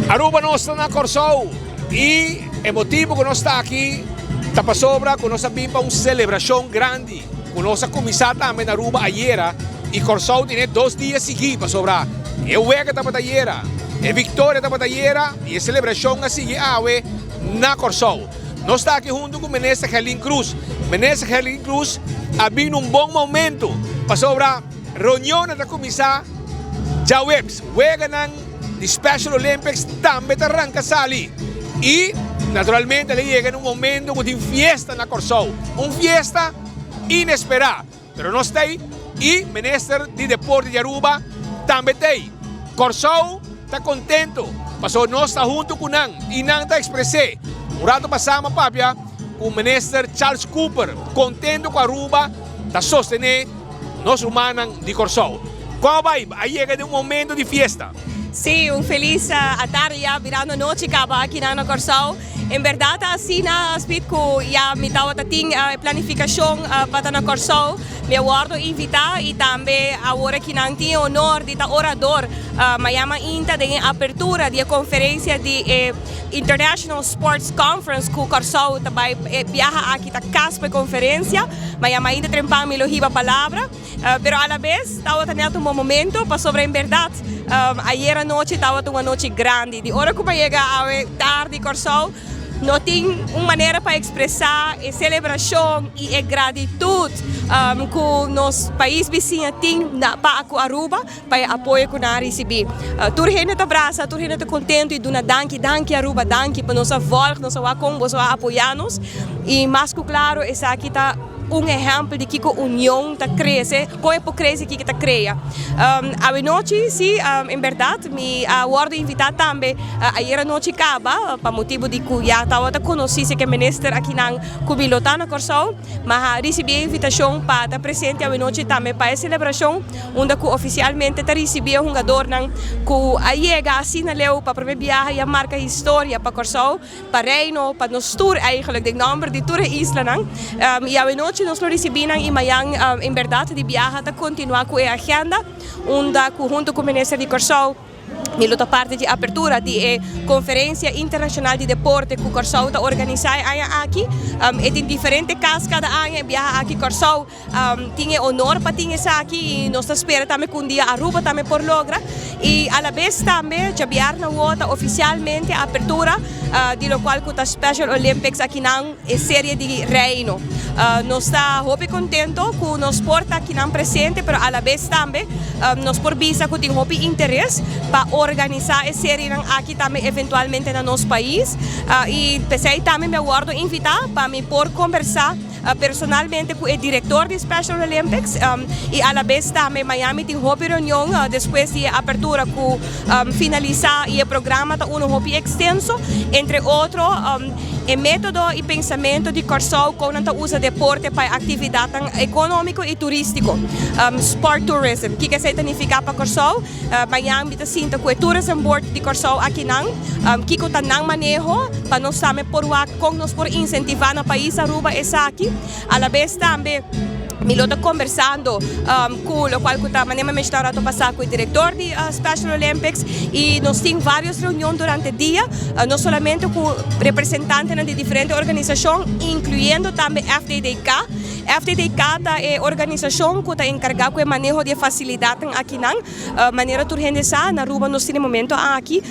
Aruba nos ta na Kòrsou i e motibu ku nos ta aki ta pasobra ku nos a bin pa un selebrashon grandi ku nos a kuminsá tambe na Aruba ayera i Kòrsou tene dos dia sigui pasobra e wega tabata ayera, e viktoria tabata ayera i e selebrashon a sigui awe na Kòrsou. Nos ta aki huntu ku Minister Gerlin Cruz. Minister Gerlin Cruz a bin un bon momento pasobra reunionnan ta kuminsá djaweps, weganan di Special Olympics tambe ta ranka sali i naturalmente el a yega na un momento ku tin fiesta na Kòrsou, un fiesta inesperá. Pero nos ta ei i Minister di Deporte di Aruba tambe ta ei. Kòrsou ta kontento pasobra nos ta huntu ku nan i nan ta ekspres'é. Un rato pasá mi a papia ku Minister Charles Cooper, kontento ku Aruba ta sostené nos rumannan di Kòrsou. Kon a bai? A yega den un momento di fiesta. Sí, un felis atardi ya birando nochi kaba akinan na Kòrsou. En berdad ta asina, Speed, cu ya mi tawata tin e planificacion pa ta na Corsou. Mi a wordo invita y tambe awor aki nan tin e honor di ta orador mañana mainta den e apertura di e conferencia di e International Sports Conference cu Corsou ta bay e biaha aki ta cas pa e conferencia. Mañana mainta trempan mi lo hiba palabra. Pero alabes tabata net un bon momento pasobra en berdad ayer anochi tabata un anochi grandi. Di ora cu mi a yega awe tardi Corsou no tin un manera pa expresa e celebracion y e gratitud cu nos pais bisiña tin pa cu Aruba pa e apoyo cu nan a ricibi. Tur hende ta brasa, tur hende ta contento y duna danki, danki Aruba, danki pa nos a volg, nos a wak con boso a apoya nos y mas cu claro esaki ta. Un ehèmpel di kiko union ta krese, kon e por krese i kiko ta krea. Awenochi si, en bèrdat mi a wòrdu invitá tambe ayer anochi kaba pa motibu di ku ya tabata konosí si ke minister akinan ku mi lo ta na Kòrsou. Mi a risibí e invitashon pa ta presente awenochi tambe pa e selebrashon unda ku ofisialmente ta risibí e hungadornan ku a yega asina leu pa promé biaha i a marka historia pa Kòrsou. Pa Reino, pa nos tur eigenlijk, den nomber di tur e islanan. I awenochi nos lo ricibi nan i mayan en berdad di biaha ta continua cu e agenda unda cu hunto cu Minister di Corsou mi lo ta parti di apertura di e Conferencia Internacional di Deporte cu Corsou ta organisa e aña aki. E tin diferente cas cada aña, e biaha aki Corsou Tin e honor pa tin esaki y nos ta spera tambe cu un dia Aruba tambe por logra. Y alabes tambe djabièrnè awo ta oficialmente apertura di locual cu ta Special Olympics akinan e serie di Reino. Nos ta hopi contento cu nos por ta akinan presente pero alabes tambe nos por bisa cu tin hopi interes pa organisa e serienan aki tambe eventualmente na nos pais. Y p'esey tambe mi a wordo invita pa mi por conversa. Personalmente cu e director di Special Olympics y alabes tambe mañana mi tin hopi reunion despues di e apertura cu finalisa y e programa ta uno hopi extenso, entre otro e metodo y pensamento di Corsou con nan ta usa deporte pa e actividadnan economico y turistico, sport tourism, kico esey ta nifica pa Corsou. Mañan mi ta sinta cu e Tourism Board di Corsou akinan, kico ta nan maneho pa nos tambe por wak con nos por incentiva na pais Aruba esaki. Alabes tambe mi lo ta conversando cu locual cu ta manera mi a menciona un rato pasa cu e director di Special Olympics y nos tin varios reunion durante dia, no solamente cu representantenan di diferente organisacion incluyendo tambe FDDK. FDDK ta e organisashon ku ta enkargá ku e maneho di e fasilidatnan akinan. Manera tur hende sa, na Aruba nos tin e momento aki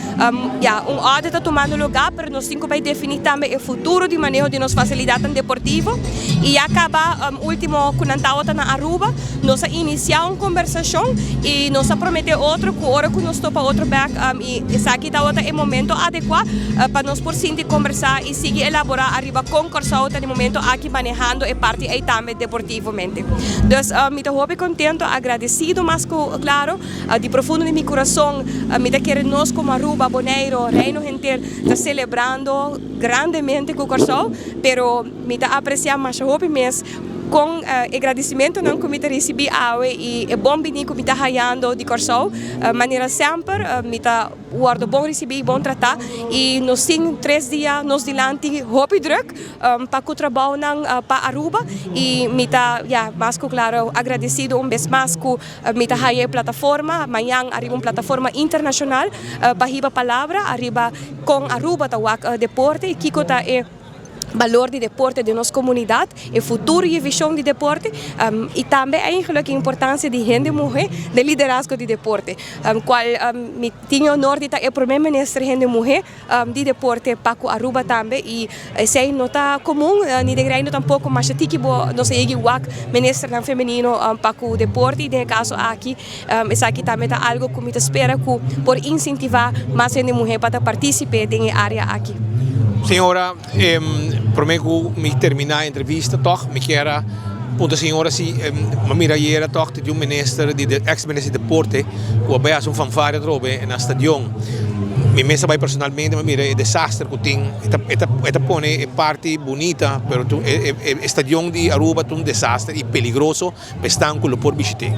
ya un audit ta tumando lugá, pero nos tin ku bai definí tambe e futuro di maneho di nos fasilidatnan deportivo. I ya kaba último ku nan tabata na Aruba, nos a inisiá un kombersashon i nos a prometé otro ku ora ku nos topa otro bèk i esaki tabata e momento adekuá pa nos por sinti kombersá i sigui elaborá ariba kon Kòrsou ta di momento aki manehando e parti ei tambe deportivamente. Dus mi ta hopi contento, agradecido mas cu claro, di profundo di mi curason mi ta kere nos como Aruba, Boneiro, Reino henter ta celebrando grandemente cu Kòrsou, pero mi ta aprecia masha hopi mes. Kon e gradisimentunan ku mi ta risibí awe i e bon biní ku mi ta hayando di Kòrsou. Manera semper mi ta wòrdu bon risibí i bon tratá i nos tin tres dia nos dilanti hopi drùk pa ku trabounan pa Aruba i mi ta ya mas ku klaro agradesido un bes mas ku mi ta haya e plataforma mañan ariba un plataforma internashonal pa hiba palabra ariba kon Aruba ta wak deporte i kiko ta e balor di deporte den nos comunidad, e futuro y e vision di deporte y tambe eigenlijk e importancia di hende muhe den liderazgo di deporte, cual mi tin e honor di ta e prome minister hende muhe di deporte pa cu Aruba tambe y esey no ta comun ni den Reino tampoco masha tiki bo nos a yegi wak ministernan femenino pa cu deporte y den e caso aki esaki tambe ta algo cu mi ta spera cu por incentiva mas hende muhe pa ta participe den e area aki. Señora, prome cu mi termina e entrevista toch mi kier a puntra señora si mi a mira ayera toch di un minister di ex minister di deporte cu a bay haci un fanfaria atrobe na stadion. Mi mes a bay personalmente mi a mira e desaster cu tin e ta pone e parti bunita pero e stadion di Aruba ta un desaster y peligroso. Esnan ku lo por bishit'é.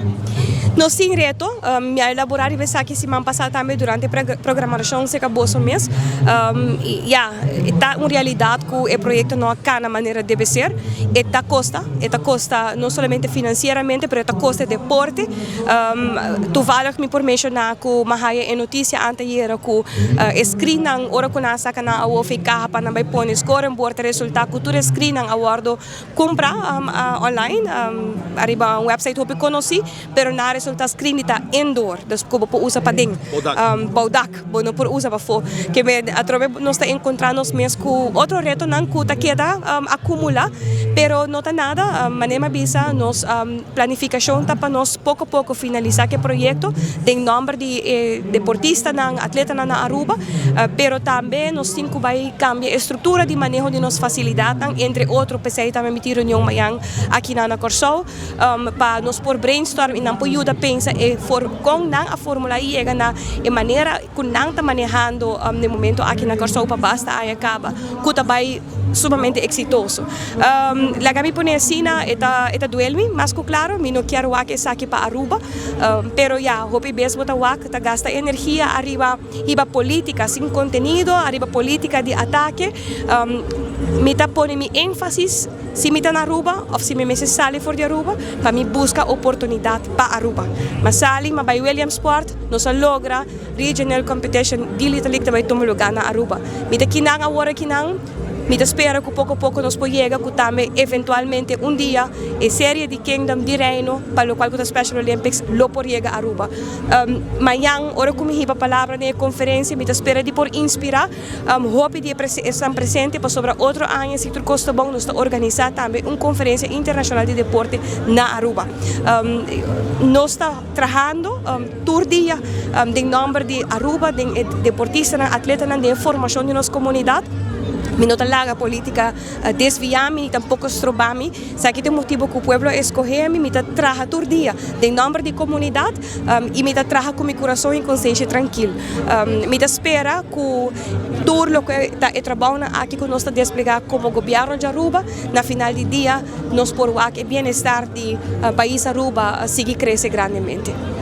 Nos tin reto. Mi a elaborá riba esaki siman pasá tambe durante e programashon serka boso mes. Ya, e ta un realidat ku e proyekto no a kana manera debe ser. E ta kosta, e ta kosta no solamente finansieramente, pero e ta kosta e deporte. Toevallig mi por menshoná ku mi a haya e notisia anteayera ku e screennan ora ku nan a saka nan awo for e kaha pa nan bai pone scorenbord ta resultá ku tur e screennan a wòrdu Cumpra online ariba un website hopi conoci, pero na resulta screen di ta indoor, dus cu bo por usa paden. Bou dak, bo no por usa pafo. Ke me atrobe nos ta encontra nos mes cu otro retonan cu ta keda acumula, pero no ta nada, manera mi a bisa nos planificacion ta pa nos poco poco finalisa cu e proyecto den nomber di e deportistanan, atletanan na Aruba, pero tambe nos tin cu bay cambia e structura di maneho di nos facilidadnan, entre otro p'esey tambe mi tin reunion mañan akinan na Corsou pa nos por brainstorm y nan por yuda pensa e con nan a formula y yega na e manera cu nan ta manehando den momento aki na Corsou pa basta aña caba cu ta bay sumamente exitoso. Laga mi pone asina, e ta e ta duel mi, mas cu claro, mi no kier wak esaki pa Aruba, pero ya, hopi bes bo ta wak ta gasta energia ariba hiba politica sin contenido, ariba politica di atake, mi ta pone mi enfasis si mi ta na Aruba of si mi mester sali for di Aruba pa mi busca oportunidad pa Aruba. Mi a sali, mi a bay Williamsport, nos a logra Regional Competition di Little League ta bay tuma lugar na Aruba. Mi ta kinan awor akinan, mi ta spera cu poco poco nos por yega cu tambe eventualmente un dia e serie di Kingdom di Reino pa locual cu ta Special Olympics lo por yega Aruba. Mañan ora cu mi hiba palabra den e conferencia mi ta spera di por inspira hopi di e esnan presente pasobra otro aña si tur cos ta bon nos ta organisa tambe un conferencia internacional di deporte na Aruba. Nos ta. Trahando tur dia den nomber di Aruba, den e deportistanan, atletanan, den e formacion di nos comunidad. Mi no ta laga politica desvia mi ni tampoco stroba mi. Esaki ta e motibo cu pueblo a escoge mi. Mi ta traha tur dia den nomber di comunidad y mi ta traha cu mi curason y consenshi trankil. Mi ta spera cu tur loke ta e trabaonan aki cu nos ta desplega como gobierno di Aruba, na final di dia nos por wak e bienestar di pais Aruba sigui crece grandemente.